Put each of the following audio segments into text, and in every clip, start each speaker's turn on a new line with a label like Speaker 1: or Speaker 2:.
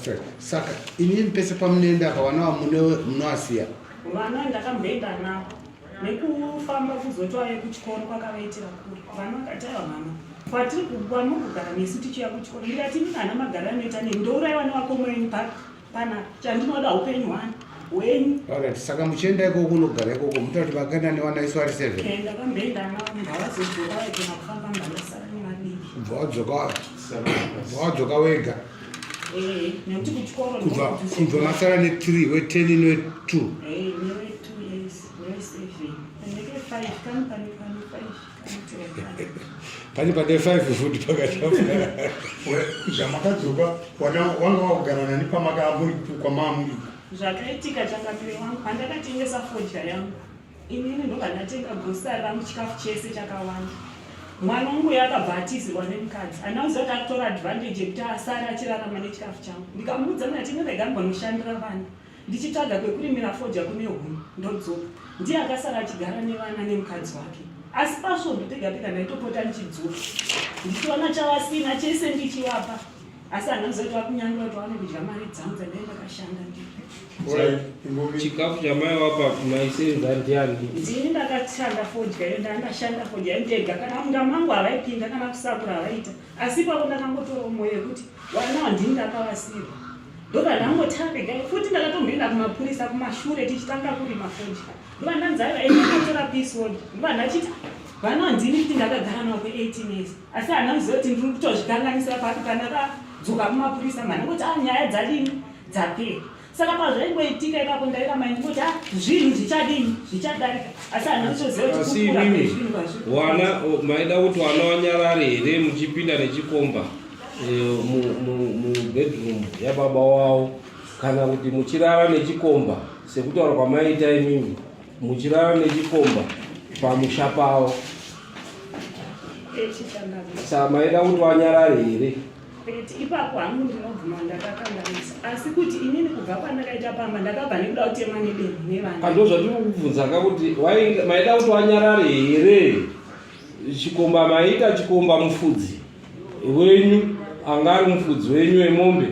Speaker 1: That's right. Saka imimi pese pamunoenda apa vana vamunovasiya?
Speaker 2: Vana ndakamboenda navo nekufamba kuzotouya kuchikoro kwakavaitira kure. Vana vakati aiwa mama kwatiri kwamuri kugara nesu tichiuya kuchikoro. Ndikati imimi hana magariro anoita neni ndouraiwa nevakoma venyu pana chandinoda upenyu hwani hwenyu.
Speaker 1: Alright, saka muchienda ikoko kunogara ikoko muta kuti vakaenda nevana isu vari 7.
Speaker 2: Eh, ndakamboenda navo ngavazodzoka vaigona kufamba ngavasara nevadiki.
Speaker 1: Kubva wadzoka kubva wadzoka wega.
Speaker 2: Eh, nekuti kuchikoro
Speaker 1: Kubva kubva masara ne 3 we 10 ne 2.
Speaker 2: Eh, newe 2 years, newe 7. Paneke 5, kani pane pane 5, kani
Speaker 1: Pane pane 5 futi pakati apo.
Speaker 3: Zvamakadzoka wanga wakugara nani pamaka muri kwamamuri?
Speaker 2: Zvakaitika changamire wangu pandakatengesa fodya yangu inini ndobva ndatenga grocery rangu chikafu chese chakawanda. Mwana wangu uyo akabva atizirwa nemukadzi handina kuziva kuti akutora advantage yekuti asare achirarama nechikafu changu. Ndikamuudza ndikati ini rega ndimbonoshandira vana ndichitsvaga kwekurimira fodya kune huni ndodzoka. Ndiye akasara achigara nevana nemukadzi wake. Asi pasvondo pega pega ndaitopota ndichidzoka ndichiona chavasina chese ndichivapa. Asi handina kuziva kuti vakunyangira kuti vaone kudya mari dzangu dzandai ndakashanda ndiri.
Speaker 4: Chikafu chamai wapa maisenza ndiani?
Speaker 2: Ndini ndakashanda fodya iyo ndandashanda fodya iyo ndega kana munda mangu havaipinda kana kusakura havaita asi ipapo ndakangotora moyo yekuti vana ndini ndakavasirwa ndobva ndangoti regai futi ndakatomboenda kumapurisa kumashure tichitanga kurima fodya ndobva ndanzi aiwa enda unotora peace order ndobva ndachiti vana ndini kuti ndakagara navo kwe18 years asi handina kuziva kuti ndiri kutozvikanganisa papi pandakadzoka kumapurisa mhani kuti ah nyaya dzadini dzapera. Saka pazvaingoitika ipapo ndairamba ndingoti ah zvinhu zvichadini zvichadarika asi handina kutoziva kuti
Speaker 4: Asi
Speaker 2: kukura
Speaker 4: imimi
Speaker 2: kwezvinhu kwazviri
Speaker 4: wana maida kuti wana wanyarare here muchipinda nechikomba mubedroom yababa wavo kana kuti muchirara nechikomba sekutaura kwamaita imimi muchirara nechikomba pamusha pavo? Saka maida kuti wanyarare here?
Speaker 2: But ipapo hangu ndinobvuma ndakakanganisa asi kuti inini kubva kwandakaita pamba ndakabva nekuda kutema nedemo nevana.
Speaker 4: Ndo zvatiri kukubvunza ka kuti maida kuti wanyarare here? Chikomba maita chikomba mufudzi wenyu anga ari mufudzi wenyu wemombe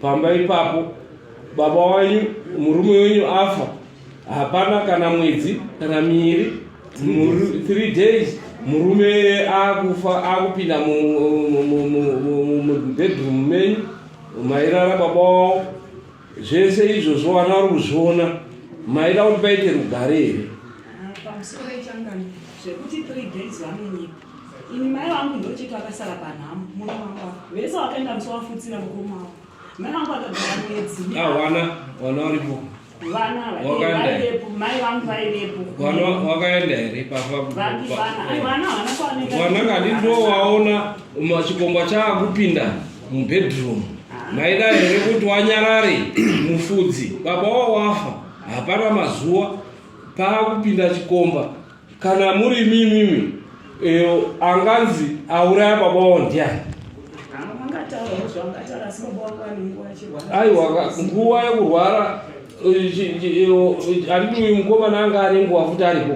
Speaker 4: pamba ipapo baba wenyu murume wenyu afa hapana kana mwedzi kana miiri 3 days murume akufa akupinda mubedroom menyu mairara baba wavo zvese izvozvo vana vari kuzviona maida kuti paite rugare here?
Speaker 2: Pamusoro echangano zvekuti 3 days vanonyepa ini mai vangu ndochiti vakasara panhamo murume wangu afa vese vakaenda musi wafutsira mukoma wavo mai vangu akagara mwedzi.
Speaker 4: Ah, vana vana varipo?
Speaker 2: Vana
Speaker 4: Wakaenda here?
Speaker 2: vaivepo, mai vangu vaivepo.
Speaker 4: Vana wakaenda here pafa?
Speaker 2: Vapi vana? Ai, vana havana kwavanoenda.
Speaker 4: Vana ngati ndo waona chikomba chaakupinda mubedroom maida here kuti wanyarare mufudzi baba wavo wafa hapana mazuva paakupinda chikomba kana muri mimimi anganzi auraya baba wavo ndiani?
Speaker 2: Vangataura zvavangataura asi baba vangu vane nguva yachirwara.
Speaker 4: Aiwa, nguva yekurwara handiti uyu mukomana anga ane nguva futi aripo?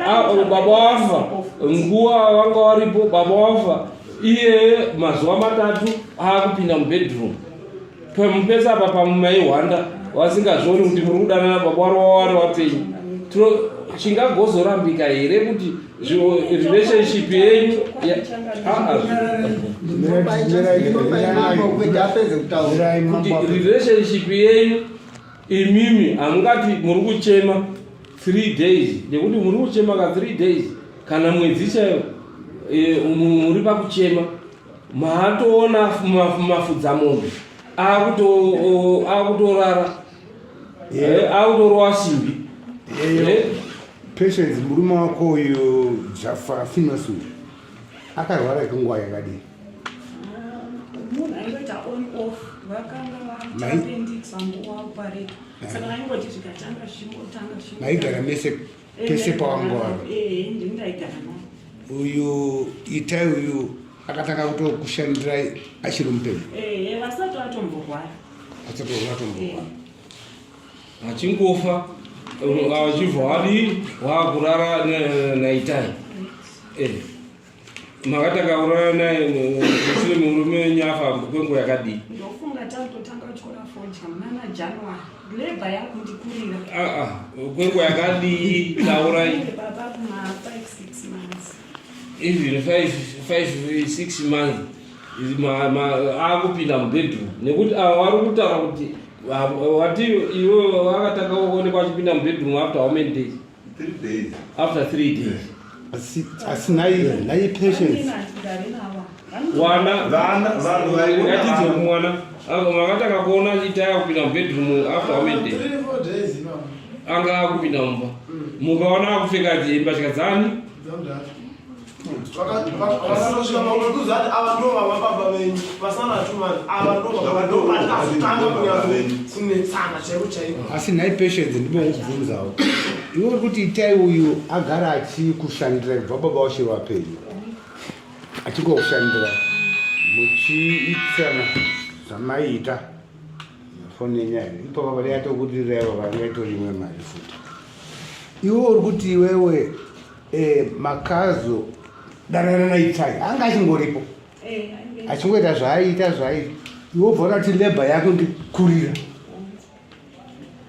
Speaker 4: Ah, baba wafa nguva vanga varipo baba wafa iye mazuva 3 aakupinda mubedroom pamupesa apa pamaihwanda vasingazvioni kuti muri kudanana baba wari wawari wapenyu. Chingagozorambika here kuti relationship yenyu kuti relationship yenyu imimi hamungati muri kuchema 3 days nekuti muri kuchema ka 3 days kana mwedzi chaiyo muri pakuchema maatoona mafudza mombe akutorara akutorova simbi.
Speaker 1: Patience, murume wako uyu Jafa Finos uyu akarwara kenguva yakadii?
Speaker 2: Munhu aingoita on off vakanga vaita appendix vanguva operate saka vaingoti zvikatanga zvichingotanga.
Speaker 1: Maigara mese pese pawanga wari?
Speaker 2: Ndini ndaigara navo.
Speaker 1: Uyu Itai uyu akatanga kutokushandirai achiri mupenyu?
Speaker 2: Ehe, vasati vatomborwara.
Speaker 1: Vasati vatomborwara.
Speaker 4: Achingofa achibva wadii waakurara naItai. Makatanga kurara naye mushure murume wenyu afa kwenguva yakadii?
Speaker 2: Ndofunga Takutotanga kutyora fodya munana January. Labor yakundikurira.
Speaker 4: Ah, ah, kwenguva yakadii taurai?
Speaker 2: Baba kuma 5 6 months.
Speaker 4: Even 5 5 6 months akupinda mubedroom nekuti ava vari kutaura kuti wati iwe vakatanga kuonekwa achipinda mubedroom after how many days?
Speaker 5: 3 days.
Speaker 4: After 3 days.
Speaker 1: Asi nai Patience.
Speaker 4: Wana
Speaker 5: Vana vanhu vaiona
Speaker 4: ngatidzo kumwana makatanga kuona Itai akupinda mubedroom after how many days?
Speaker 6: 3 4 days ipapo.
Speaker 4: Anga akupinda mumba. Mukaona akupfeka mbatya dzani?
Speaker 6: Dzamudhara. Vakatosvika pakutokuza kuti ava ndo vava baba venyu vasana tumani, ava ndo baba, ndo patakazotanga kunyatsonetsana chaiko chaiko.
Speaker 1: Asi nhai Patience, ndibongokubvunzawo, iwe uri kuti Itai uyu agara achikushandira kubva baba vachiri vapenyu, achingokushandira muchiitisana zvamaiita. Foni yenyaya ipo baba yatokudirira baba yaitori imwe mari futi. Iwe uri kuti iwewe makazo danana naItai anga achingoripo achingoita zvaaiita zvaaiita, iwe ubva unati labour yako ndikurira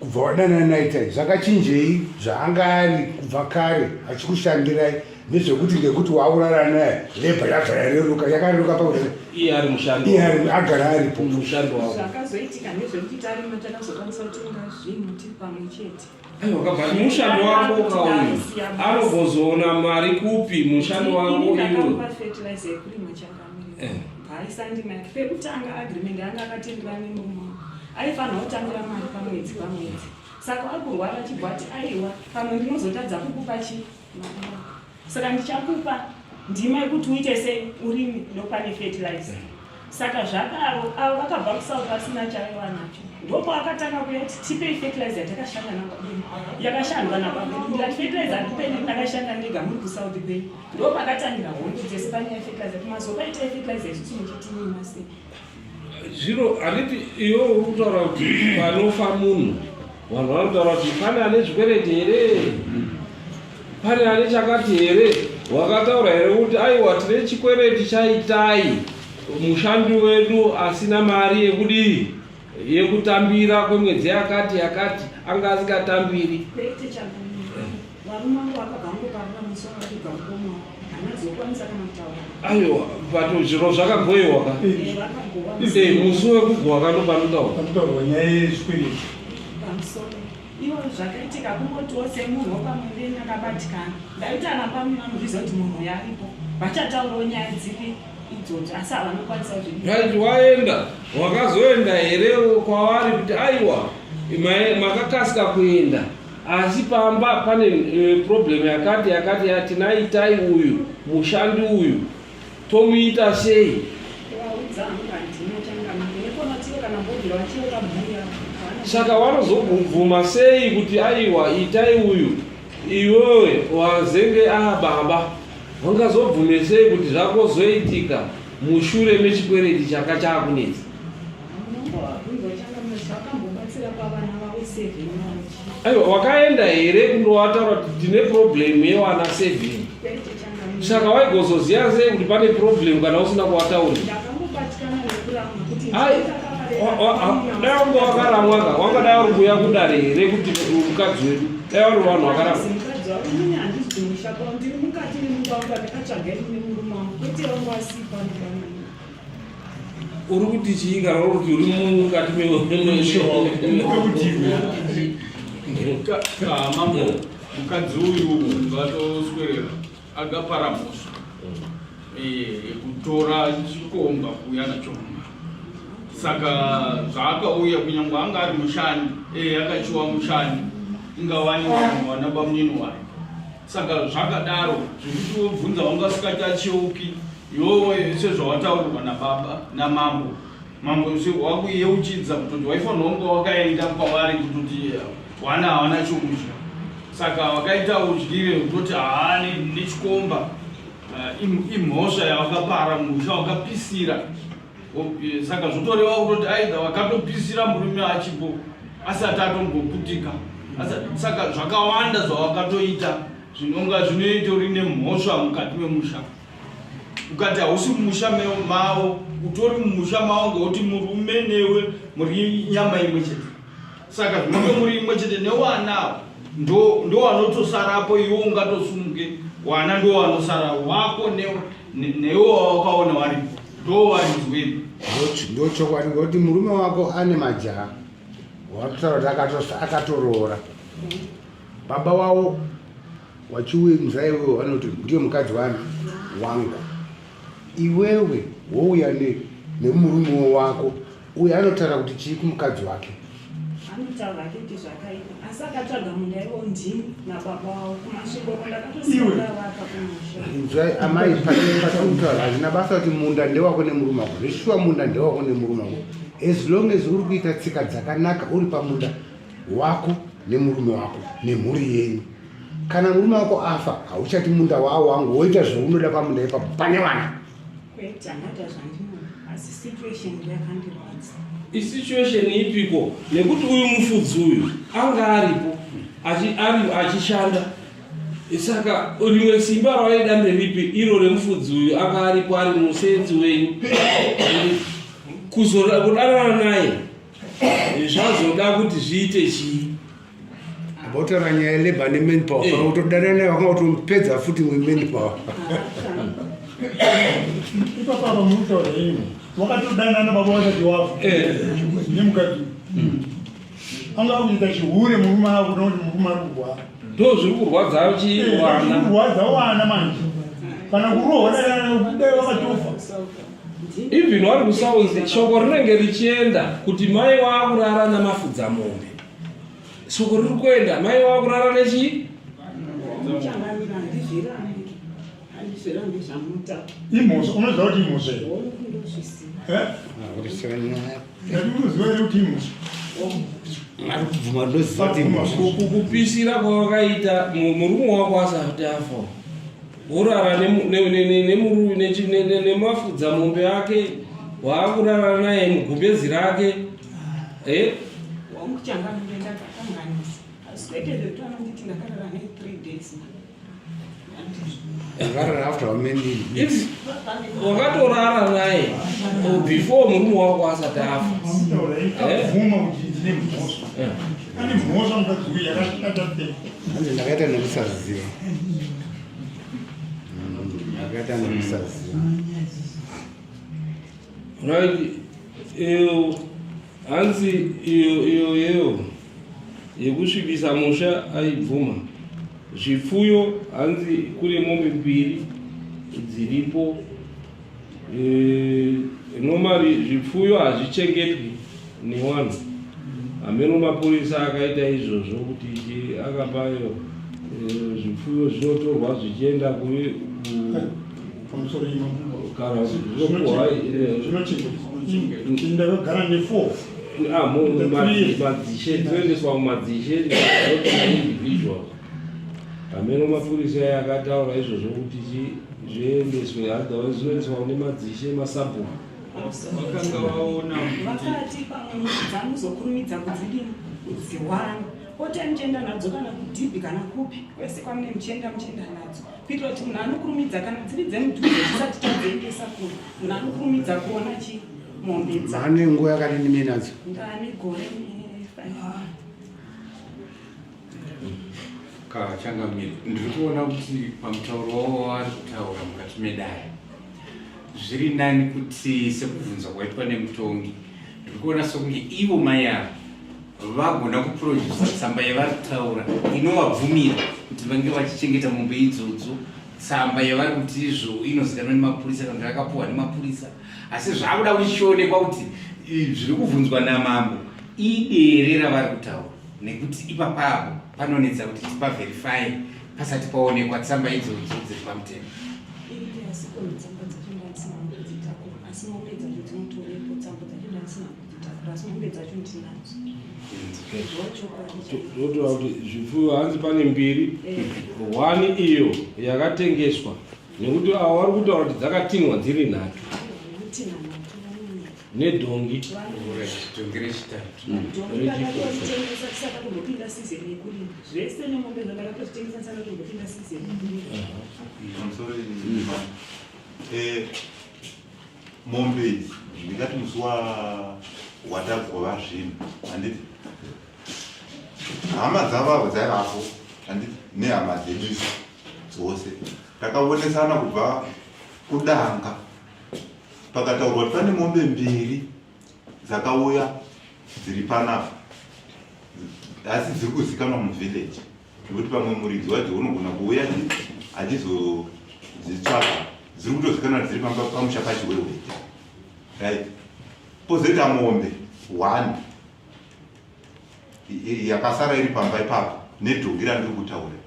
Speaker 1: kubva wadanana naItai. Zvakachinjei zvaanga ari kubva kare achikushandirai nezvekuti ngekuti waurara naye labour yabva yareruka? Yakareruka pakuti
Speaker 4: Iye ari mushando.
Speaker 1: Iye agara aripo.
Speaker 4: Mushando wavo.
Speaker 2: Zvakazoitika ndezvekuti tarima, takazokwanisa kutenga zvinhu tiri pamwe chete.
Speaker 4: Aiwa, kabva mushando wako kauyu anogozoona mari kupi mushando wako
Speaker 2: Ini
Speaker 4: iwe?
Speaker 2: ndakamupa fertilizer yekurima chakamira. Haaisandima yake pekutanga. Agreement yanga akatendera nemurume wangu, aifanira kutambira mari pamwedzi pamwedzi. Saka akurwara achibva ati, "Aiwa, pamwe ndinozotadza kukupa chi mari yako, saka ndichakupa ndima yekuti uite sei, urime, ndopane fertilizer." Saka zvadaro avo vakabva kuSouth vasina chaiva nacho. Ndopaakatanga kuya kuti, "Tipei fertilizer yatakashanda nababa, yakashandwa nababa." Ndikati, "Fertilizer handipei nekuti ndakashanda ndega muri kuSouth kwenyu." Ndopakatangira hondo dzese panyaya yefertilizer, kuti mazopaita fertilizer isusu muchitinyima sei?
Speaker 4: Zvino handiti iwe uri kutaura kuti panofa munhu vanhu vanotaura kuti pane ane zvikwereti here, pane ane chakati here? Wakataura here kuti aiwa, tine chikwereti chaItai mushandi wedu asina mari yekudii, yekutambira kwemwedzi yakati yakati, anga asingatambiri?
Speaker 2: Kwete chakamira. Varume vangu vakabva ngoparura musi wakabva mukoma, hanazokwanisa kana kutaura.
Speaker 4: Aiwa, but zviro zvakagoyiwa ka.
Speaker 2: Vakagowa.
Speaker 4: Musi wekugowa kandopanotaura.
Speaker 3: Panotaurwa nyaya yezvikwereti.
Speaker 2: Pamusoro ivo zvakaitika kungotiwo semunhu wepamuveni akabatikana, ndaita ramba vanozviziva kuti munhu uyo aripo, vachataurawo nyaya dzipi idzodzo, asi havanokwanisa kuzvidii.
Speaker 4: Right, waenda, wakazoenda here kwavari kuti aiwa, makakasika kuenda, asi pamba pane problem yakati yakati yatinaItai uyu mushandi uyu, tomuita sei?
Speaker 2: Vaudza hangu handina changamire, nekonatiwo kana mbobvira vachiyeuka mhuri yavo.
Speaker 4: Saka vanozobvuma sei kuti aiwa, Itai uyu iwewe wazenge ababa, vangazobvume sei kuti zvakozoitika mushure mechikwereti chaka chaakunetsa?
Speaker 2: Munongovabvunza changamire, zvakambobatsira pavana vavo seven vachi.
Speaker 4: Aiwa, wakaenda here kundowataura kuti tine problem yevana seven?
Speaker 2: Kwete changamire.
Speaker 4: Saka waigozoziva sei kuti pane problem kana usina kuwataurira?
Speaker 2: Ndakangobatikana nekuramwa kuti
Speaker 4: Ai, dai wanga wakaramwa ka, wangadai uri kuuya kudare here kuti mukadzi wedu? Dai vari vanhu vakaramwa.
Speaker 2: Mukadzi wavo inini handisi kumusha kwavo, ndiri mukati memunda wangu andakatsvaga ini nemurume wangu, kwete vangu asipa nevanani.
Speaker 4: Uri kuti chii kana uri kuti uri mukati?
Speaker 7: Mambo, mukadzi uyu vatoswerera agapara mhosva yekutora chikomba kuuya nacho mumba. Saka zvaakauya, kunyange anga ari mushandi, akachiwa mushandi, ingawani wana bamunini wayo. Saka zvakadaro zvekuti wobvunza wanga usingachacheuki iwewe sezvawataurirwa nababa namambo. Mambo wakuyeuchidza kutoti waifanirwa kunge wakaenda kwavari kutoti wana hawana chokudya. Saka wakaita udyire kutoti haa, nechikomba, imhosva yawakapara musha wakapisira. Saka zvotoreva kutoti aidha wakatopisira murume achipo asati atomboputika. Saka zvakawanda zvawakatoita zvinonga zvinoitori nemhosva mukati memusha. Ukati hausi mumusha mavo, utori mumusha mavo ngekuti murume newe muri nyama imwe chete. Saka zvinonge muri imwe chete newana ndo ndo wanotosarapo iwe ungatosumuke wana ndo wanosara wako newe newe wawakaona waripo ndo warinzweni.
Speaker 1: Ndochokwadi ngekuti murume wako ane majaha wakutaura kuti akatoroora baba wavo wachiunza iwewe vanoti ndiye mukadzi wani wangu iwewe wouya nemurume wako uyo anotaura kuti chii kumukadzi wake
Speaker 2: anotaura ake kuti zvakaipa asi akatsvaga munda iwo ndini nababa wavo kumasvingo ndakatosiyavaka kumusha
Speaker 1: inzwai amai patikutaura hazvina basa kuti munda ndewako nemurume wako zveshuwa munda ndewako nemurume wako as long as uri kuita tsika dzakanaka uri pamunda wako nemurume wako nemhuri yenyu kana murume wako afa hauchati munda wao wangu woita zvaunoda pamunda ipapo pane vana
Speaker 2: kwete handata zvandinoda asi situation yakandirwadza
Speaker 4: Isituation ipiko nekuti uyu mufudzi uyu anga aripo achishanda saka rimwe simba rawaida nderipi iro remufudzi uyu anga aripo ari musenzi wenyu kuzodanana naye zvazoda kuti zviite chii
Speaker 1: Votaura nyaya yelabor nemanpower
Speaker 4: Eh.
Speaker 1: kana kutodana naye wakanga kutomupedza futi wemanpower.
Speaker 3: Ipapa apa murikutaura henyu wakatodanana baba vasati wafa
Speaker 4: Eh.
Speaker 3: nemukadzi anga akuita chihure murume akuda kuti murume ari kurwara
Speaker 4: ndo zviri kurwadza chiwana
Speaker 3: kurwadza wana manje kana kurohwa dai vakatofa
Speaker 4: even vari kusauzi shoko rinenge richienda kuti mai waakurara namafudza mombe shoko riri kuenda mai waakurara nechi
Speaker 2: Changamira handizvirambi handizvirambi zvamunotaura
Speaker 3: imhosva unoziva kuti imhosva here
Speaker 2: hongu ndozviziva
Speaker 3: Eh? Ndati unoziva here kuti imhosva
Speaker 1: Ari kubvuma ndoziva kuti imhosva.
Speaker 4: Kupisira kwawakaita murume wako asati afa worara nemafudza mombe ake waakurara naye mugumbezi rake Eh?
Speaker 2: Hongu changamire ndakakanganisa asi kwete zvekuti vanonditi ndakarara ne 3 days
Speaker 1: Akarara after how many weeks?
Speaker 4: Wakatorara naye oh, before murume wako asati afa
Speaker 3: Mutaura abvuma kuti ndine mhosva
Speaker 4: Eh.
Speaker 3: ane mhosva mukadzi uyu yakashata te
Speaker 1: Hanzi ndakaita nekusaziva. Ndakaita nekusaziva.
Speaker 4: Right iyo hanzi iyo iyo iyo yekusvibisa musha aibvuma zvipfuyo hanzi kune mombe mbiri dziripo normally zvipfuyo hazvichengetwi nevanhu hameno mapurisa akaita izvozvo kuti akapayo zvipfuyo zvinotorwa zvichienda
Speaker 3: pamusoro imo
Speaker 4: kana zvinopuhwa
Speaker 3: zvinochengetwa ndakagara ne4
Speaker 4: Ah, madzishe dzinoendeswa mumadzishe individual hameno mapurisa aya akataura izvozvo kuti zviendeswe otherwise zvinoendeswa kune madzishe masabhuku
Speaker 7: Vakanga vaona kuti
Speaker 2: vakati pamwe dzamuzokurumidza kudzidini kudziwana potai muchienda nadzo kana kudhibhi kana kupi kwese kwamune muchienda muchienda nadzo kuitira kuti munhu anokurumidza kana dziri dzemudhuze tisati tadziendesa kure munhu anokurumidza kuona chi mombe dza
Speaker 1: Mane nguva yakadini minadzo?
Speaker 2: ndane gore ne5
Speaker 8: Kachangamire, ndiri kuona kuti pamutauro wavo wavari kutaura mukati medare zviri nani kuti sekubvunzwa kwaitwa nemutongi ndiri kuona sokunge ivo mai ava vagona kuprodusa tsamba yavari kutaura inovabvumira kuti vange vachichengeta mombe idzodzo tsamba yavari kuti izvo inozikanwa nemapurisa kana kuti yakapuhwa nemapurisa asi zvakuda kuchionekwa kuti zviri kubvunzwa namambo idere ravari kutaura nekuti ipapapo panonetsa kuti tipaverify pasati paonekwa tsamba idzodzo dziri pamutemo
Speaker 2: asi kone tsamba dzacho ndandisina kudzitakura asi mombe dzacho dzinotorepo tsamba dzacho ndandisina kudzitakura asi mombe dzacho ndinadzo zvochokwadi
Speaker 4: zvotora kuti zvipfuyo hanzi pane mbiri one iyo yakatengeswa nekuti avo vari kutaura kuti dzakatinwa dziri nhatu
Speaker 2: kutina nato
Speaker 4: nedhongi
Speaker 8: dhongi rechitatu
Speaker 2: ndakatozvitengesa tisati kumbopinda season yekurima zvese nemombe zvandakatozvitengesa tisati kumbopinda season yekurima
Speaker 5: Pamusoro. Eh, mombe idzi ndingati musi watagova zvinhu handiti hama dzavavo dzaivapo handiti nehama dzedu isu dzose takaonesana kubva kudanga pakataurwa kuti pane mombe mbiri dzakauya dziri panapa asi dziri kuzikanwa muvillage nekuti pamwe muridzi wadzo unogona kuuya achizodzitsvaka dziri kutozikanwa dziri pamba pamusha pachiwewete right pozoita mombe one yakasara iri pamba ipapo nedhongi randiri kutaura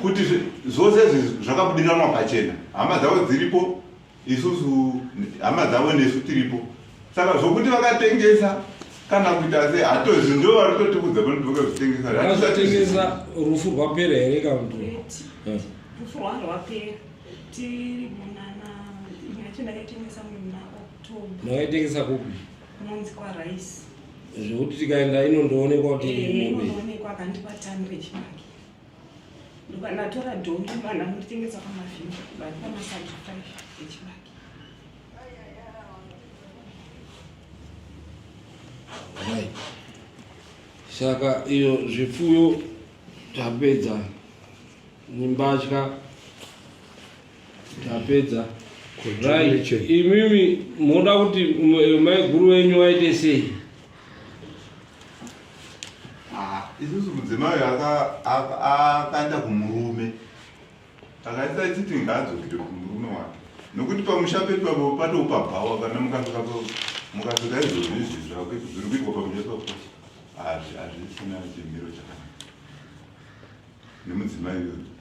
Speaker 5: kuti zvose izvi zvakabudiranwa pachena hama dzavo dziripo isusu hama dzavo nesu tiripo saka zvokuti vakatengesa kana kuita sei hatozi ndo vari kutotiudza panoti vakazvitengesa
Speaker 4: vakazvitengesa rufu rwapera here kakuti
Speaker 2: eh. rufu rwanga rwapera tiri munana yacho ndakaitengesa muna october
Speaker 4: makaitengesa kupi
Speaker 2: kunonzi kwarice
Speaker 4: zvekuti tikaenda inondoonekwa kuti
Speaker 2: eh, inondoonekwa akandipa tani rechibage Ndatora dhongi vanhu vanotengesa pamavhini vari pamasagi 5 echibage.
Speaker 4: Right. Saka iyo zvipfuyo tapedza nembatya tapedza. Right. Imimi moda kuti maiguru venyu vaite sei?
Speaker 5: Ah, isusu mudzimai uyu akaenda kumurume akaita achiti ngaadzokere kumurume wake nokuti pamusha pedu papo patoupa bhawa kana mukasvika mukasvika izvozvi izvi zviri kuitwa pamusha papo hazvisina chimiro chakanaka nemudzimai uyoyo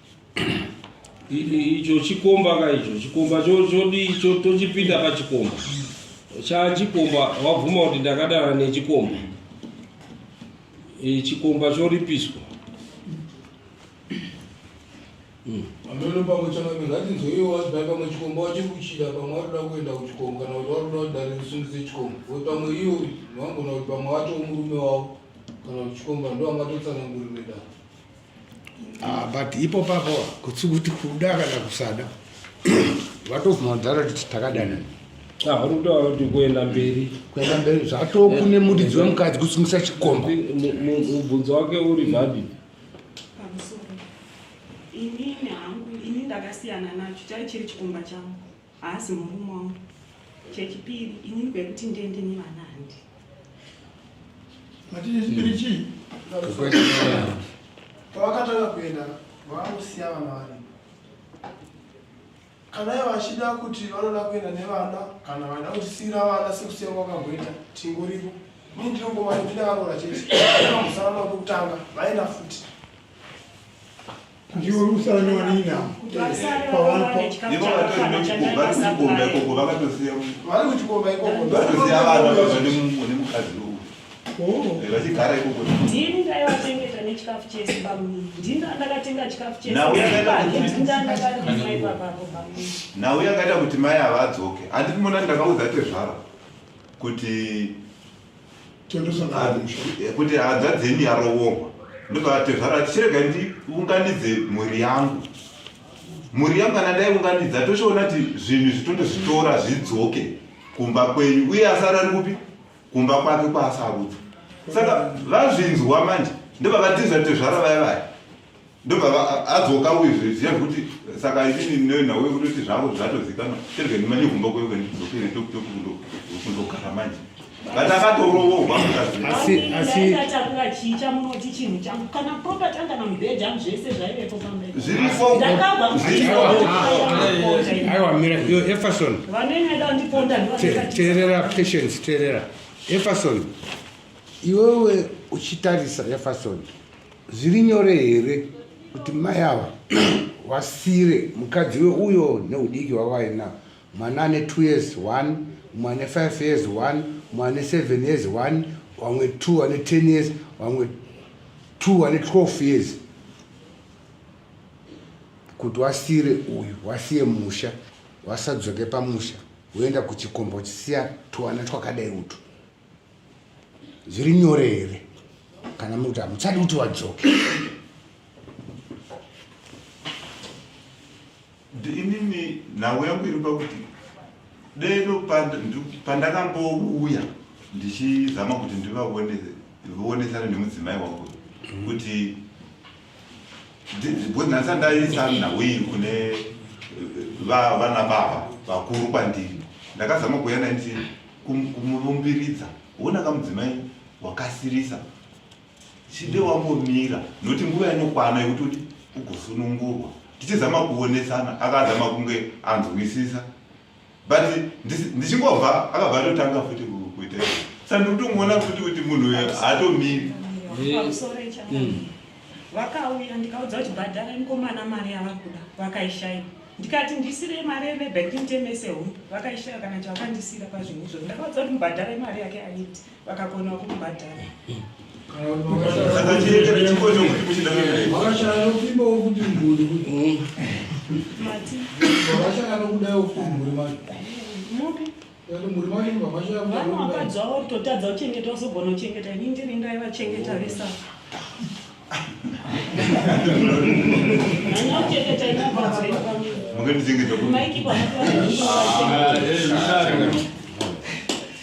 Speaker 4: icho chikomba ka icho chikomba chodii tochipinda pachikomba chachikomba wabvuma kuti ndakadana nechikomba chikomba choripiswa
Speaker 9: hmm. ameno pamwe changamiro ngatinzwe iwo wazivai pamwe chikomba wachiri kuchida pamwe warikuda kuenda kuchikomba kana kuti warikuda kuti dare risungise chikomba pamwe iwo vangona kuti pamwe watoo murume wavo kana kuti chikomba ndo angatotsanangurire dare
Speaker 1: Ah, but ipo papo kutsi kuti kuda kana kusada vatobvuma kudhara kuti takadanana
Speaker 4: ah, uri kutaura kuti kuenda mberi
Speaker 1: kuenda mberi zvatokune eh, muridzi wemukadzi kusungisa chikomba
Speaker 4: mubvunzo wake uri valid
Speaker 2: pamusoro inini hangu ini ndakasiyana nacho chai chiri chikomba changu haasi murume wangu chechipiri inini kwekuti ndiende nevana handi
Speaker 3: mati chechipiri chii
Speaker 6: pavakatanga kuenda vakusiya vana varipo kana ivo vachida kuti vanoda kuenda nevana kana vada kutisiyira vana sekusiya kwakamboita tingoripo ini ndinongomanya kuti ndakaroora chete vambosara navo pekutanga vaenda futi
Speaker 3: Ndiwe usara newanina.
Speaker 5: Ivo vatori nekuchikomba vari kuchikomba ikoko vakatosiya
Speaker 6: vari kuchikomba ikoko
Speaker 5: vakatosiya vana vava nemukadzi uyu.
Speaker 3: Oh.
Speaker 5: Eh, vachigara ikoko.
Speaker 2: Ndini ndaivachengeta nechikafu chese bamunini. Ndini ndakatenga chikafu chese.
Speaker 5: Nhau yakaita kuti
Speaker 2: Ndini ndakarima ipapapo bamunini.
Speaker 5: nhau yakaita kuti mai avadzoke. Handiti mona ndakaudza tezvara kuti kuti hanzvadzi yenyu yarovorwa ndobva tezvara chirega ndiunganidze mhuri yangu mhuri yangu kana ndaiunganidza tochiona kuti zvinhu izvi tondozvitora zvidzoke kumba kwenyu uye asara ari kupi kumba kwake kwaasarudza saka vazvinzwa manje ndobva vatiza tezvara vaya vaya ndobva adzoka uyu zviziva zvekuti saka inini nenhau yekutoti zvavo zvatozikanwa terege ndimanye kumba kwekwe ndidzokere kundogara manje but akatorovorwa
Speaker 1: asi asi
Speaker 2: ndatakura chii chamunoti chinhu changu kana property anga namubhedha angu zvese zvaivepo pamberi
Speaker 5: zviripo
Speaker 2: ndakabva
Speaker 1: aiwa mira yo Efferson
Speaker 2: vanene da ndiponda
Speaker 1: teerera patience teerera Efferson iwewe uchitarisa Efferson Zviri nyore here kuti mai ava wasire mukadzi weuyo neudiki wavaina mwana ane 2 years 1 mumwe ane 5 years 1 mumwe ane 7 years 1 vamwe 2 ane 10 years vamwe 2 ane 12 years kuti wasire uyu wasiye musha wasadzoke pamusha woenda kuchikomba uchisiya tuwana twakadai utu Zviri nyore here kana muri kuti hamuchadi kuti wadzoke?
Speaker 5: Inini Nhau yangu iri pakuti deno pandakambouya ndichizama kuti ndivavonesane nemudzimai wangu kuti because nhasi andaisa nhau iyi kune eh, vana baba vakuru kwandiri ndakazama kuuya naye ndichi kumurumbiridza wona kamudzimai wakasirisa chide wambomira nokuti nguva inokwana yekuti kuti ugosunungurwa tichizama kuonesana akazama kunge anzwisisa but ndichingobva akabva atotanga futi kuita sa ndikutongoona futi kuti munhu uyo haatomiri
Speaker 2: Vakauya ndikaudza kuti bhadharai mukomana mari yavari kuda vakaishaiwa ndikati ndisirei mari yemebhek ndimtemese huku vakaishaiwa kana chavakandisira pazvinhu izvozvo ndakaudza kuti mubhadharai mari yake aiti vakakonawo kumubhadhara vana vakadzi vavo kutotadza kuchengeta wazogona kuchengeta ini ndiri ndaivachengeta vesa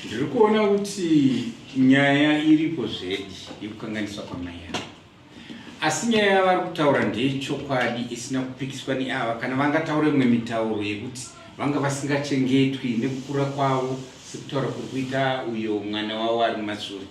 Speaker 8: Ndiri kuona kuti nyaya iripo zvedi yekukanganiswa kwamai ava, asi nyaya yavari kutaura ndeyechokwadi isina kupikiswa neava kana vangataura imwe mitauro yekuti vanga vasingachengetwi nekukura kwavo sekutaura kuri kuita uyo mwana wavo ari mumashure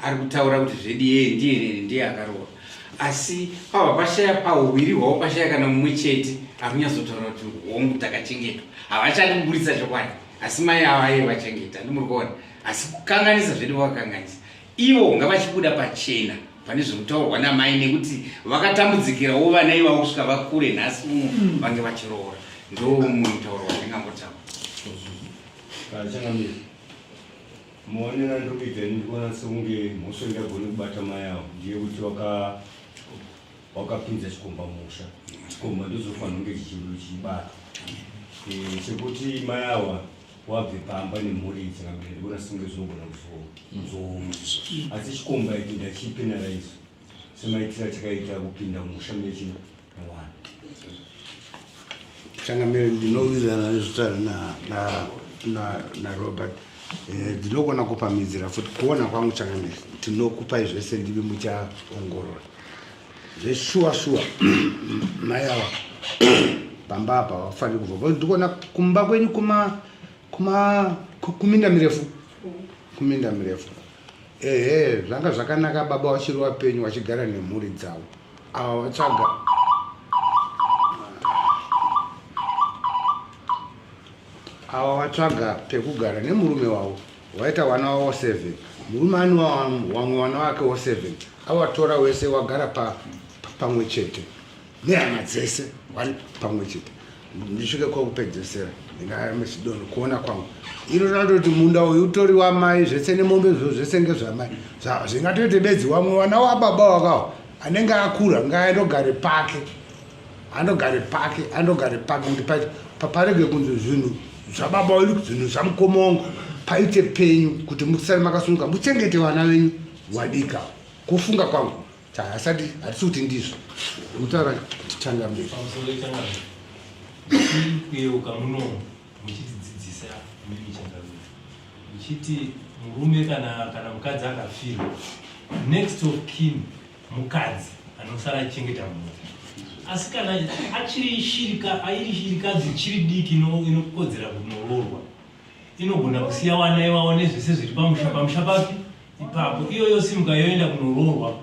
Speaker 8: ari kutaura kuti zvedi yeye ndiye nene ndiye akaroora asi pava pashaya pauwiri hwavo pashaya kana mumwe chete ari kunyatsotaura kuti hongu takachengetwa havachadi kuburitsa chokwadi asi mai ava iye vachengeta ndimuri kuona asi kukanganisa zvedu vakakanganisa ivo ngavachibuda pachena pane zvekutaurwa namai nekuti vakatambudzikirawo vana ivavo kusvika vakure nhasi uno hmm. vange vachiroora ndo mumwe mutauro wandingangotaura
Speaker 10: Maonero andiri kuita ini ndikuona sekunge mhosva ingagone kubata mai avo ndeyekuti waka wakapinza chikomba musha chikomba ndozofanira kunge chichibatwa eh, chekuti mai awa wabve pamba nemhuri iyi saka mbere ndikuona sekunge zvinogona kuzooma asi chikomba ichi ndachipenaraizo semaitiro achakaita kupinda musha mune chino newana
Speaker 1: Changamire, ndinowirirana nezvitaura naRobert. Eh, ndinogona kupamhidzira futi kuona kwangu changamire, tinokupai zvese ndimi muchaongorora zveshuwa shuwa. Mai ava pamba apa vafaniri kubva, ndikuona kumba kwenyu kuma kuma kuminda mirefu, kuminda mirefu. Ehe, zvanga zvakanaka baba vachiri vapenyu vachigara nemhuri dzavo. Ava vatsvaga ava vatsvaga pekugara nemurume wavo waita vana wavo seven murume ane wamwe vana vakewo seven avatora wese wagara pamwe chete nehama dzese vari pamwe chete ndisvike kwakupedzesera ndingamesidoni kuona kwangu iro ratoti munda uyu utori wamai zvese nemombe zvo zvese ngezvamai zvingatoite bedzi wamwe wana wababa wakawo anenge akura ngaandogare pake andogare pake andogare pake kuti parege kunzi zvinhu zvababa wedu zvinhu zvamukoma wangu paite penyu kuti musare makasununga muchengete vana venyu wadika kufunga kwangu Asati hatisi kuti ndizvo kutaura changamire.
Speaker 11: Pamusoro changamire. Kuyeuka muno muchitidzidzisa mimi changamire. Muchiti murume kana kana mukadzi akafirwa next of kin mukadzi anosara achichengeta mhuri. Asi kana achiri shirika airi shirikadzi ichiri diki inokodzera kunoroorwa inogona kusiya wana ivavo nezvese zviri pamusha pamusha papi ipapo iyo yosimuka yoenda kunoroorwa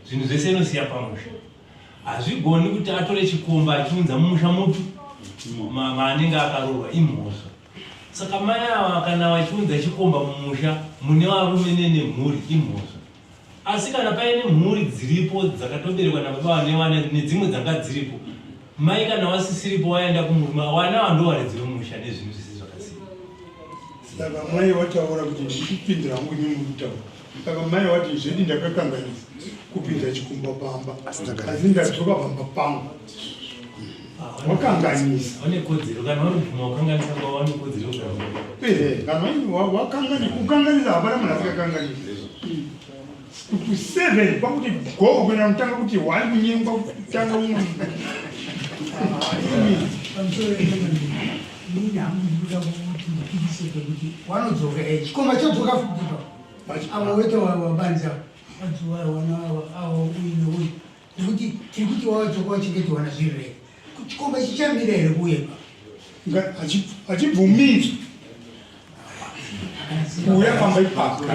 Speaker 11: zvinhu zvese inosiya pamusha hazvigoni kuti atore chikomba achiunza mumusha mupi maanenge akaroorwa imhosva saka mai ava kana vachiunza chikomba mumusha mune varume nenemhuri imhosva asi kana paine mhuri dziripo dzakatoberekwa nababa vane vana nedzimwe dzanga dziripo mai kana vasisiripo waenda kumurume wana ava ndo varidzi vemusha nezvinhu zvese zvakasiyana
Speaker 3: saka mai wataura kuti ndikupindira hangu imi muri kutaura saka mai wati zvedi ndakakanganisa kupinza chikumba pamba asi ndadzoka pamba pangu wakanganisa
Speaker 11: vanekodzero kana vanobvuma kukanganisa kwavo vanekodzero
Speaker 3: ehe kana wakanganisa kukanganisa hapana munhu asikakanganisi kuti seven kwakuti go kuenda kutanga kuti one kunyengwa kutanga umwe
Speaker 12: Inini hangu ndinoda kuti ndipikise pekuti wanodzoka eh, chikomba chodzoka futi pa avo wete wabanza wana avo uyu neuyu nekuti tiri kuti wawadzoka wachengeti wana zviri rei chikomba chichamira here kuuye pa
Speaker 3: hachibvumidzwi kuuya pamba ipapo.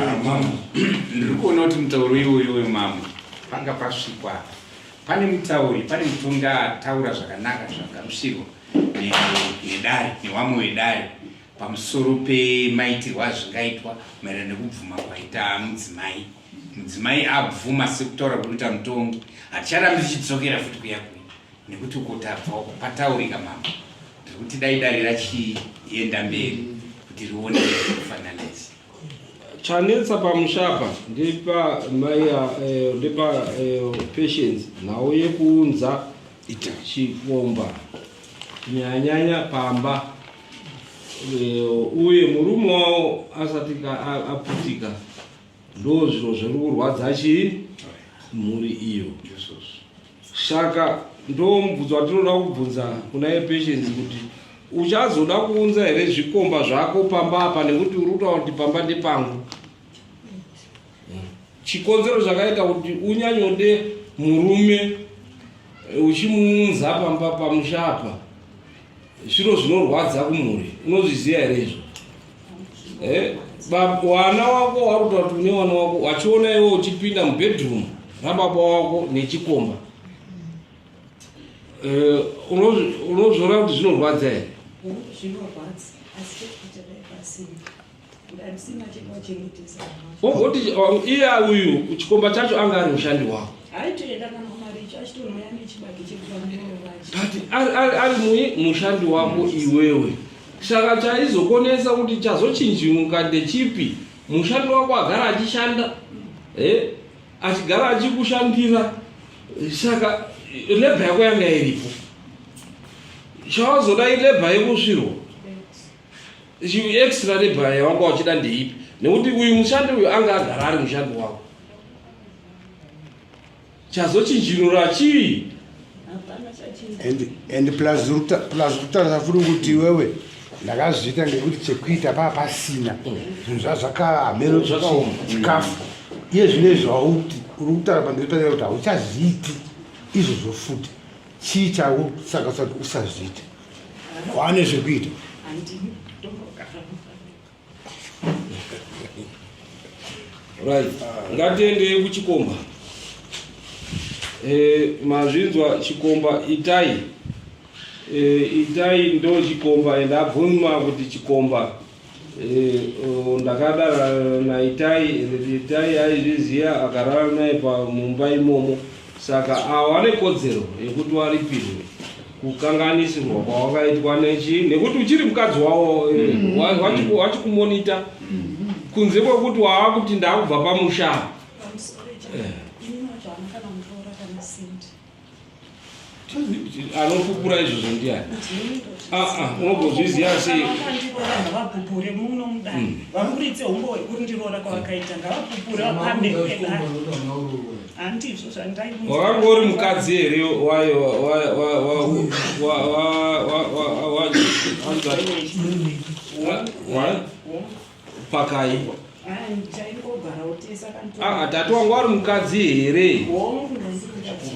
Speaker 8: Ndiri kuona kuti mutauro iwoyo wemamwe panga pasvikwa pane mutauri pane mutongi ataura zvakanaka zvagamushirwa nedare newamwe wedare pamusoro pemaitirwo azvingaitwa maererano nekubvuma kwaita mudzimai mudzimai abvuma sekutaura kunoita mutongi haticharambi tichidzokera futi kuya kuya nekuti uko tabva uko pataurika mambo ndiri kuti dai dare rachienda mberi kuti rione kufananize
Speaker 4: Chanetsa pamusha apa ndepa mai eh, ndepa eh, Patience nhau yekuunza chikomba kunyanyanya pamba eh, uye murume wavo asati aputika ndo zviro zviri kurwadza chii mhuri iyo saka ndo mubvunzo watinoda kubvunza kuna yepatience kuti uchazoda kuunza here zvikomba zvako pamba apa nekuti uri kutaura kuti pamba ndepangu chikonzero chakaita kuti unyanyode murume eh, uchimuunza pamba pamusha apa zviro zvinorwadza kumhuri unozviziva here izvo eh, wana wako wari kutaura kuti une wana wako wachiona iwe uchipinda mubedroom rababa wako nechikomba eh, unozviona kuti zvinorwadza here Wogoti iye uyu chikomba chacho anga ari mushandi wako. But ari mui mushandi wako iwewe. Saka chaizokonesa kuti chazochinjimuka ndechipi? Mushandi wako agara achishanda eh, achigara achikushandira saka lebha yako yanga iripo. Chawazoda ilebha yekusvirwa. Extra labor yawanga uchida ndeipi nekuti uyu mushandi uyu anga agara ari mushandi wako chazochinjinura chii
Speaker 1: and plus kutaura futi kuti iwewe ndakazviita ngekuti chekuita paa pasina zvinhu zvazvakahameno zvakaoma chikafu iye zvino izvi wauti uri kutaura pamberi paaa kuti hauchazviiti izvozvo futi chii chau saka usati usazviita Wane zvekuita.
Speaker 4: Right. Ngatiendei kuchikomba. Eh, mazvinzwa chikomba itai. Eh, itai ndo chikomba and abvuma kuti chikomba. Eh, oh, ndakadara naitai itai aizviziva akarara naye pamumba imomo saka awane kodzero yekuti waripirwe kukanganisirwa kwawakaitwa nechi nekuti uchiri mukadzi wawo eh, mm. wachikumonita mm. kunze kwekuti waakuti ndaakubva pamusha eh. Anopupura izvozvo ndiani? Ah, ah, unogozviziva sei?
Speaker 2: Ngavapupure muno mudare. Hmm. Vaburitse humbo hwekundiroora kwavakaita. Ngavapupure vapambe pedare. Handizvo zvandaiburitsa.
Speaker 4: Wakanga uri mukadzi here wa wa wa wa wa wa wa wa wa pakai? Ah, tati wanga wari mukadzi here?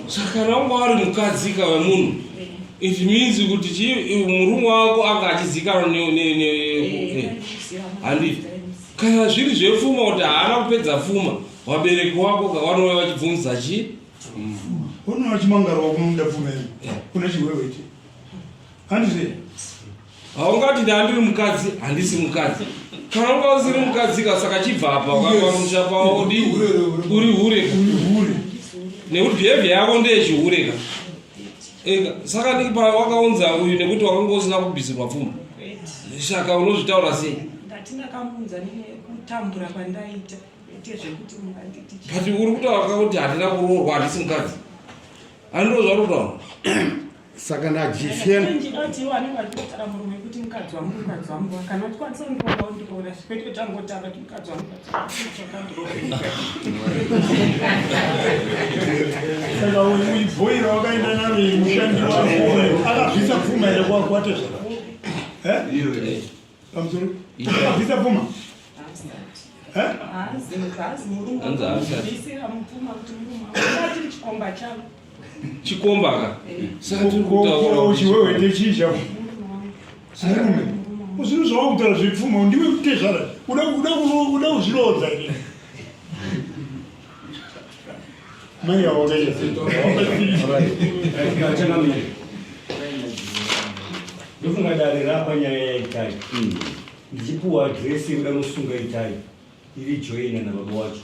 Speaker 4: Saka kana wanga wari mukadzi ka wemunhu it means kuti chi murume wako anga achizikanwa ne ne eh, handi kana zviri zvepfuma kuti haana kupedza pfuma vabereki wako ka vanouya vachibvunza chi
Speaker 3: unoona chimangaro wako munoda pfuma iyi kuna chiwewete handizve
Speaker 4: Haungati ndandiri mukadzi handisi mukadzi. Kana unga usiri mukadzi ka saka chibva apa wakapamusha pawo udi uri hure ka. Nekuti behavior yako ndeyechihure ka. Ega saka ndipo wakaunza uyu nekuti wakanga usina kubvisirwa pfuma. Saka unozvitaura sei?
Speaker 2: Ndati ndakamuunza nekutambura kwandaita kwete zvekuti munganditi
Speaker 4: But uri kutaura kuti handina kuroorwa handisi mukadzi. Handiro zvauri kutaura.
Speaker 1: Saka naJifian
Speaker 2: ndinoti vanenge vachitaura murume kuti mukadzi wangu mukadzi wangu kana uchikwanisa kundiroora undiroora kwete tangotaura kuti mukadzi wangu
Speaker 3: saka uibhoira wakaenda naro mushandi wako akabvisa pfuma here kwakwatezvara. Eh? Pamusoro. Akabvisa pfuma. Eh?
Speaker 4: Chikomba ka.
Speaker 3: Chiwewe ndechii chako? Murume. Zvinhu zvawakutaura zvepfuma ndiwe kutezvara. Uda uda uda kuzviroodza here? Mai avo vakaita sei?
Speaker 10: Ndofunga dare rapa nyaya yaItai. Ndichipuwa adresi yekuda kunosunga Itai iri joina nababa wacho.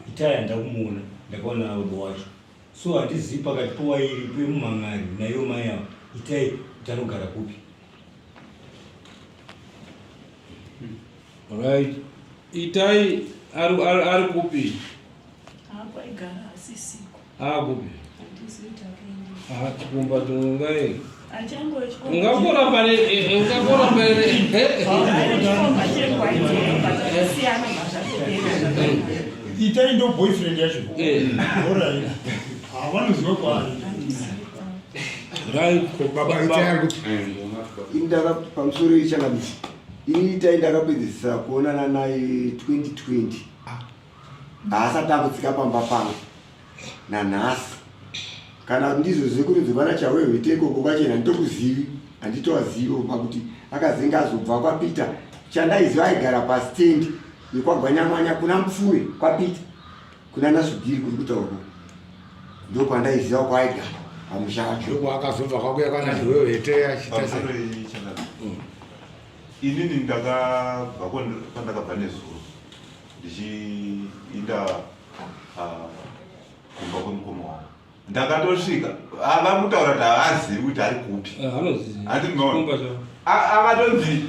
Speaker 10: Itai handina kumuona, ndakaona nababa wacho. So handizivi pakati powairi pemumhan'ari naivo mai ava Itai kuti anogara kupi.
Speaker 4: Right. Itai ari ari ari kupi?
Speaker 2: Akwaigara asisiko.
Speaker 4: Akupi?
Speaker 2: Handizivi takaenda.
Speaker 4: Ah, chikumba chongai.
Speaker 2: Achango chikomba.
Speaker 4: Ungakora pane eh, ungakora pane.
Speaker 2: Chikomba chekwaidzoka zvakasiyana mazvatopera.
Speaker 3: Itai ndo boyfriend yacho.
Speaker 4: Eh.
Speaker 3: Alright. Havanoziva kwaari.
Speaker 4: Right.
Speaker 1: Baba itai ari kupi?
Speaker 13: Ini ndaka pamusoro yechangamisi ini itai ndakapedzisira kuonana naye 2020 haasati akutsika pamba pangu nanhasi kana ndizvo zvekuti vana chawehwete ikoko kwachena handitokuzivi handitovaziviwo pakuti akazenge azobva kwapeter chandaiziva aigara pastendi yekwagwanyamwanya kuna mupfuwe kwapeter kuna nasvigiri kuri kutaurwa ndokwandaiziva kwaaigara pamusha wacho
Speaker 1: Ndokwakazobva kwakuya kwana Chiwehwete achiita sei?
Speaker 5: Pamusoro yechangamire. Inini ndakabva kwandakabva nezuro ndichiinda ah, kumba kwemukoma wangu. Ndakatosvika ava kutaura kuti havazivi kuti ari kupi. Handiti maona? Akatonzi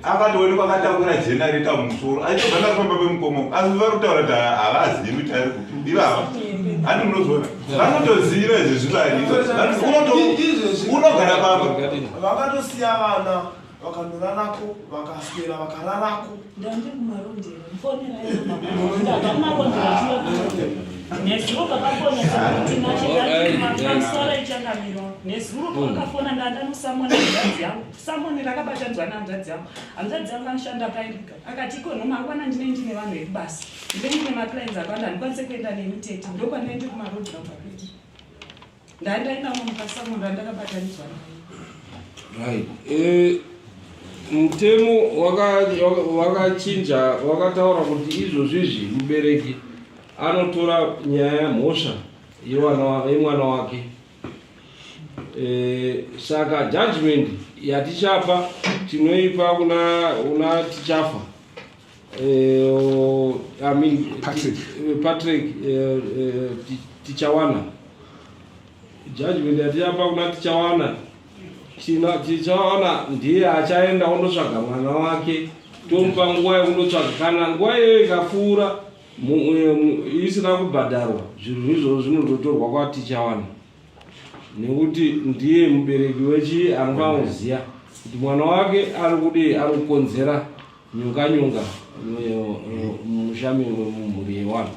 Speaker 5: akatoonekwa akatakura generator mumusoro achitobva ndakufamba pemukoma wangu. Asi vari kutaura kuti havazivi kuti ari kupi. Ivava. Handi munozviona? Vanotoziva izvi zvivari. Unogara pamba.
Speaker 6: Vakatosiya vana vakanorarako vakaswera vakararako.
Speaker 2: Ndandiri kumarondera ndabva kumarondera nezuro pakafona tinashepamusoro ichangamiro nezuro pakafona ndandanosamona hanzvadzi yangu samoni rakabatanidzwa nehanzvadzi yangu hanzvadzi yangu anoshanda pairiga akati iko mangwana ndine ndine vanhu vekubasa ndine ndine maclients akawanda handikwanise kuenda nemi tete ndokwandaende kumarodhi namba kwedu ndandainamo mukasamoni randakabatanidzwa naye
Speaker 4: Right. Eh, mutemo wakachinja wakataura kuti izvozvizvi mubereki anotora nyaya mhosva yemwana wake. Eh, saka judgment yatichapa tinoipa kuna tichafa. Eh, I mean,
Speaker 1: Patrick.
Speaker 4: Patrick Tichawana. Judgment yatichapa kuna Tichawana. Tichawana ndiye achaenda ondotsvaga mwana wake tomupa nguva yekundotsvaga kana nguva iyoyo ikapfuura isina kubhadharwa zvinhu izvozvo zvinototorwa kwaTichawana nekuti ndiye mubereki wechi anofanira kuziva kuti mwana wake ari kudii ari kukonzera nyonga nyonga mumusha mumhuri yewanhu.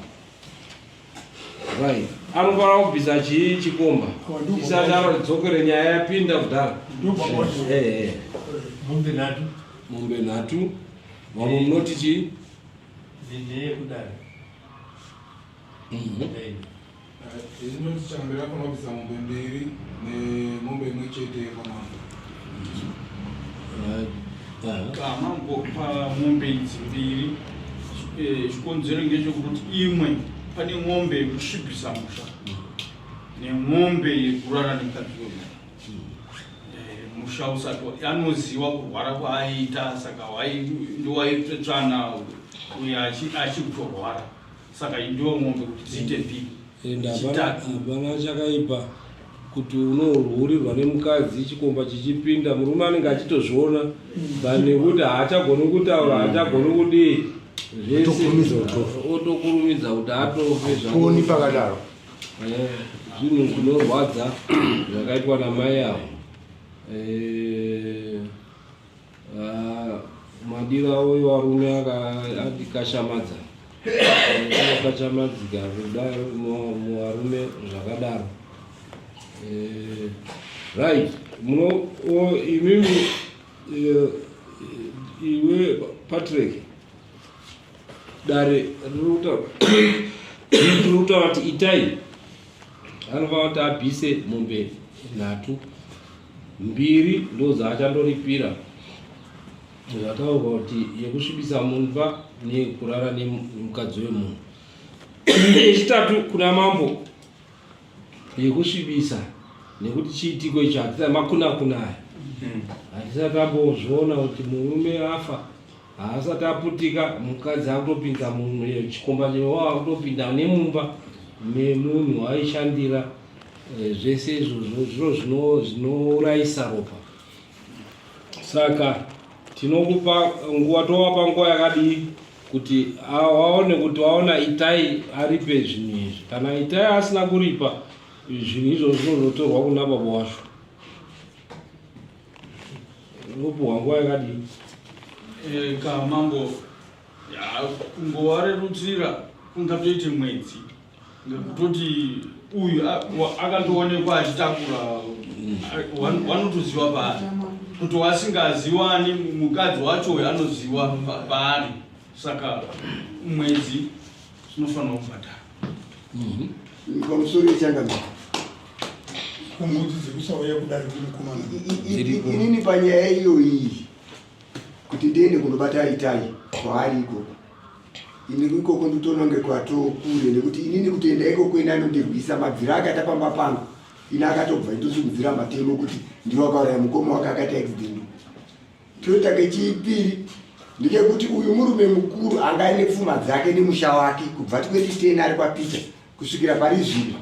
Speaker 4: Right. Anofanira kubvisa chii chikomba isati adzokere nyaya yapinda kudhara.
Speaker 11: Mombe nhatu.
Speaker 4: Mombe nhatu. Vamwe munoti chii?
Speaker 11: Ndeyekudare.
Speaker 9: Inoti chambira anofanira kubvisa mombe mbiri nemombe imwe chete yekwamambo.
Speaker 7: Mambo pamombe idzi mbiri chikonzero ngechekuti imwe pane mombe yekusvibisa musha nemombe yekurara nemukadzi wemunhu. Musha usati anoziva kurwara kwaaiita saka ndowaitsvana uyo achikutorwara saka ndiwo mombe kuti dziite mbiri.
Speaker 4: Ende hapana chakaipa kuti unohurirwa nemukadzi chikomba chichipinda murume anenge achitozviona but nekuti haachagoni kutaura haachagoni kudii zvese
Speaker 1: Otokurumidza kutofa.
Speaker 4: otokurumidza kuti atofe zvake.
Speaker 1: Poni pakadaro.
Speaker 4: Zvinhu zvinorwadza zvakaitwa namai avo. Madiro avo evarume akashamadza. Akashamadzika kudaro muvarume zvakadaro. Right. Imimi Eh, iwe Patrick, dare riri kutaura kuti itai anofanira kuti abvise mombe nhatu, mbiri ndo dzaachandoripira zvataurwa kuti yekusvibisa mumba neyekurara nemukadzi wemunhu. Yechitatu kuna mambo yekusvibisa nekuti chiitiko icho hatisati makunakuna aya hatisati tambozviona kuti murume afa haasati aputika mukadzi akutopinza munhu chikomba chewa akutopinda nemumba memunhu waaishandira eh, zvese izvozvo zviro zvinourayisa ropa saka tinokupa nguva tovapa nguva yakadii kuti waone kuti waona itai aripe zvinhu izvi kana itai asina kuripa zvinhu izvozvo zvinozotorwa kuna baba wacho unopuhwa nguva yakadii
Speaker 7: eh, ka mambo kungowarerutsira kungatoite mwedzi ngekutoti uyu akandoonekwa achitakura wanotoziva paari kuti wasingaziwani mukadzi wacho uyu anoziva paari saka mwedzi zvinofanira kubhadhara
Speaker 13: mhm. pamusoro yechangamire
Speaker 3: mbudzi dzekusauya kudare kumukomana
Speaker 13: inini panyaya iyoyi kuti ndiende kundobata itai kwaari ikoko ini ikoko nditoona kunge kwatokure nekuti inini kutoenda ikoko ini anondirwisa mabviro ake atapamba pangu ini akatobva indosimudzira matemo kuti ndiwo akauraya mukoma wake akaita accident toita kechipiri ndekekuti uyu murume mukuru anga aine pfuma dzake nemusha wake kubva 2010 ari kwapeter kusvikira pari zvino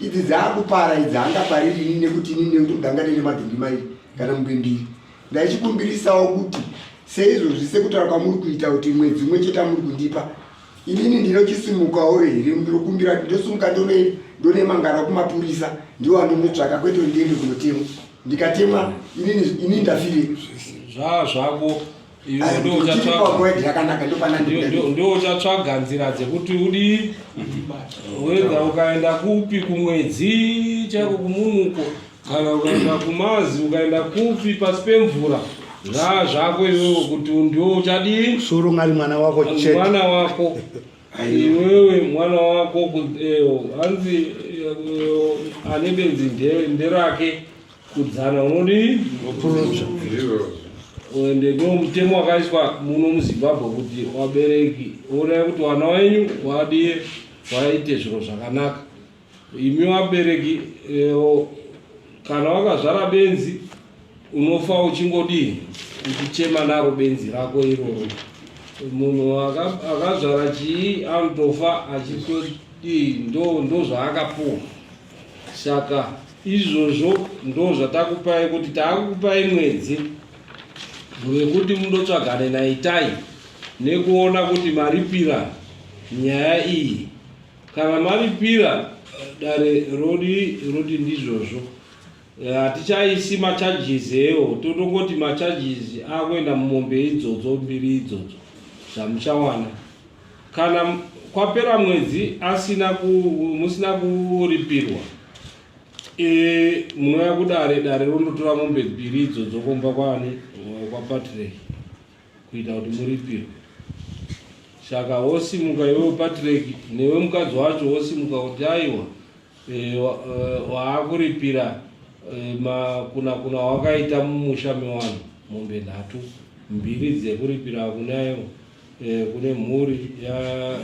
Speaker 13: idzi dzaakupara idzi haangapariri ini nekuti ini nekuti mudanga ndine madhumbi mairi kana mombe mbiri ndaichikumbirisawo kuti seizvozvi sekutaura kwamuri kuita kuti mwedzi umwe chete amuri kundipa inini ndinochisimukawo here ndinokumbira ndosimuka ndonemangara kumapurisa ndiwo andinotsvaka kwete ndiende kunotemwa ndikatemwa inini ndafire
Speaker 4: zvaa zvako ndo uchatsvaga nzira dzekuti udii wega ukaenda kupi kumwedzi chaiko kumunuko kana ukaenda kumazi ukaenda kupi pasi pemvura zvaa zvako iwewe kuti ndiwo uchadii
Speaker 1: suru ngari mwana wako chete
Speaker 4: mwana wako iwewe mwana wako eh, hanzi eh, ane benzi nderake kudzana unodii ende ndo mutemo wakaiswa muno muzimbabwe kuti wabereki onai kuti wana wenyu wadie waite zviro zvakanaka imi wabereki eh, kana wakazvara benzi unofa uchingodii uchichema naro benzi rako iroro munhu akazvara chii anotofa achitodii ndo zvaakapuwa Saka izvozvo ndo zvatakupai kuti taakukupai mwedzi wekuti mundotsvagane naItai nekuona kuti maripira nyaya iyi. Kana maripira dare rodi roti ndizvozvo. Eh, hatichaisi macharges ewo totongoti macharges akuenda mumombe idzodzo mbiri idzodzo zvamuchawana. Kana kwapera mwedzi asina ku, musina kuripirwa e, munouya kudare dare rondotora mombe mbiri idzodzo kumba kwaani kwapatrick kuita kuti muripirwe saka wosimuka iwewe patrick newe mukadzi wacho wosimuka kuti aiwa e, waakuripira e, makunakuna wakaita mumusha mewanhu mombe nhatu mbiri dzekuripira kunayo Eh, kune mhuri ya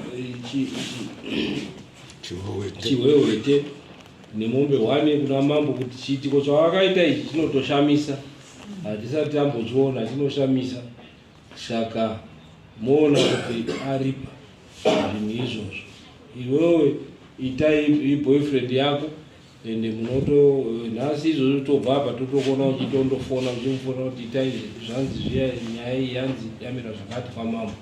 Speaker 4: Chihwehwete nemombe hwani kuna mambo kuti chiitiko chavakaita ichi chinotoshamisa hatisati tambochiona chinoshamisa saka moona kuti aripa zvinhu izvozvo iwewe itai iboyfriend yako ende munoto nhasi izvozvo tobva apa totokona uchitondofona uchimufona kuti itai zvanzi zviya nyaya iyi yanzi yamira zvakati kwamambo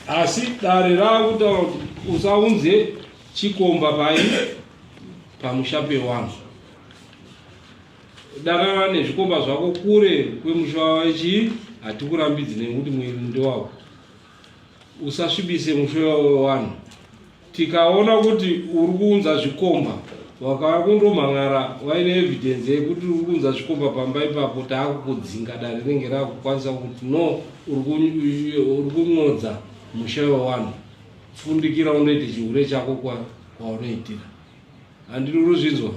Speaker 4: asi dare raakutaura kuti usaunze chikomba pai pamusha pewanhu danana nezvikomba zvako kure kwemusha wechii hatikurambidzi nekuti mwiri ndewako usasvibise musha wewanhu Tikaona kuti uri kuunza zvikomba Wakauya kundomhan'ara waine evidence yekuti uri kuunza zvikomba pamba ipapo, taakukudzinga. Dare rinenge raakukwanisa kuti no, uri kun'odza musha wewanhu. Fundikira unoite chihure chako kwaunoitira. Handiri uri zvinzwa?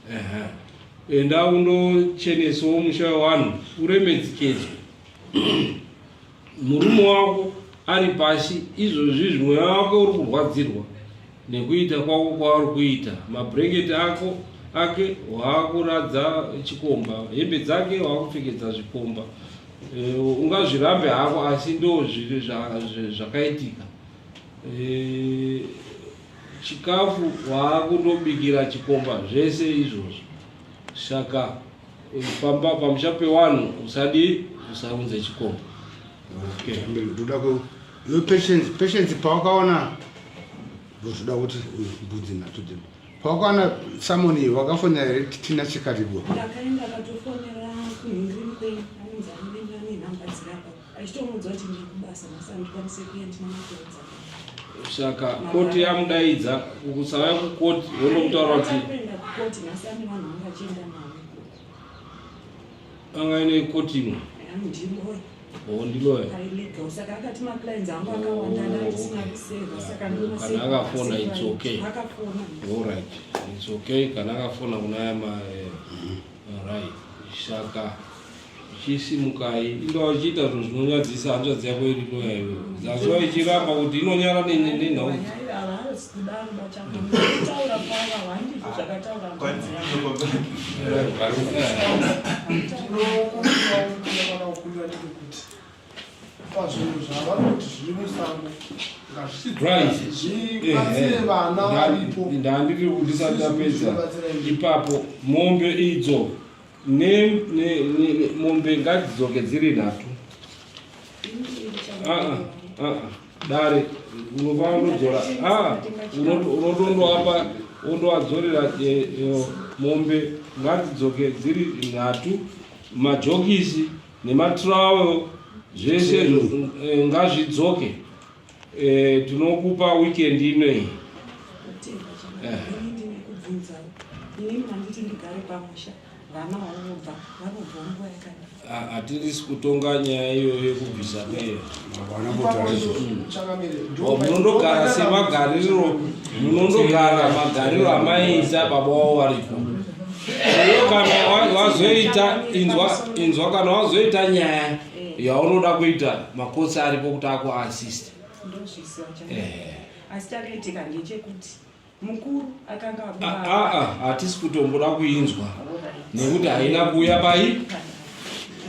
Speaker 4: Ehe. Enda undochenesawo musha wewanhu uremedzikedzwe. Murume wako ari pasi izvozvi izvi mweya wake uri kurwadzirwa nekuita kwako kwauri kuita mabhurengeti ako ake waakuradza chikomba hembe dzake waakupfekedza zvikomba eh, ungazvirambe hako asi ndo zvakaitika eh, chikafu waakundobikira chikomba zvese izvozvo saka pamba pamusha pewanhu usadi usaunze chikomba
Speaker 1: okay. Ndoda ku yo patience patience pawakaona ndozoda kuti mbudzi nhatu dzino pawakaona summon iyi wakafonera here tina chikaribwa
Speaker 2: ndakaenda akatofonera kunhingirini kwenyu anonzi anenge nhamba dzirapa achitomuudza kuti ndiri kubasa nhasi handikwanise kuya ndina mapedza
Speaker 4: saka koti yamudaidza kusauya kukoti wondomutaura kuti
Speaker 2: kuenda kukoti nhasi ane vanhu vanga achienda navo
Speaker 4: anga aine koti imwe
Speaker 2: ndiloya
Speaker 4: o ndiloya
Speaker 2: illegal saka akati maclients angu akawanda ndandisina kuseva saka
Speaker 4: kana akafona it's okay
Speaker 2: akafona
Speaker 4: alright it's okay kana akafona kuna aya ma eh, alright saka Chisimukai inga uchiita zvinhu zvinonyadzisa hanzvadzi yako iri loya iwe zasi waichiramba kuti inonyara nenhau
Speaker 6: pazvinhu zvavanoti zviri musango ngazvibatsire vana varipo
Speaker 4: ndandiri ndisati ndapedza ipapo mombe idzo Ne, ne, ne, mombe ngadzidzoke dziri nhatu. Ah, ah, ah, dare unofana unodzora ah, unotondoapa wondoadzorera eh, eh, mombe ngadzidzoke dziri nhatu majokisi nematrawo zvese eh, ngazvidzoke Eh, tinokupa weekend inoyi.
Speaker 2: Eh.
Speaker 4: Hatirisi kutonga nyaya iyoyo yekubvisa kweyo. Munondogara semagariro, munondogara magariro amaiita baba wavo varipo. Iyo kana wazoita inzwa inzwa kana wazoita nyaya yaunoda kuita makotsi aripo kuti ako assist
Speaker 2: ndozviziva eh. asi chakaitika ndechekuti mukuru akanga
Speaker 4: ah, ah, ah, hatisi kutomboda kuinzwa nekuti haina kuuya pai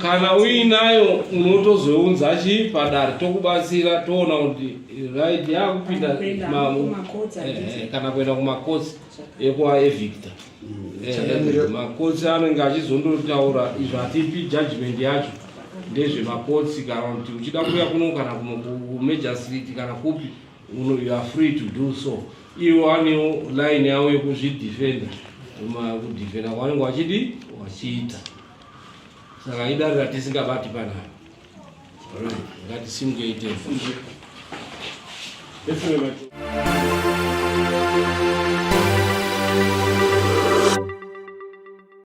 Speaker 4: kana uinayo unotozounza chi padare tokubatsira toona kuti right yakupinda eh, kana kuenda kumakotsi ekuaevicta eh, makotsi anenge achizondotaura izvo hatipi judgment yacho ndezvemakotsi kana kuti uchida kuuya kuno kana kumajor street kana kupi uno you are free to do so iwo anewo line yavo yekuzvidefenda kudefenda kwavanenge vachidi vachiita saka idare ratisingabati panapa ngatisimukei tese.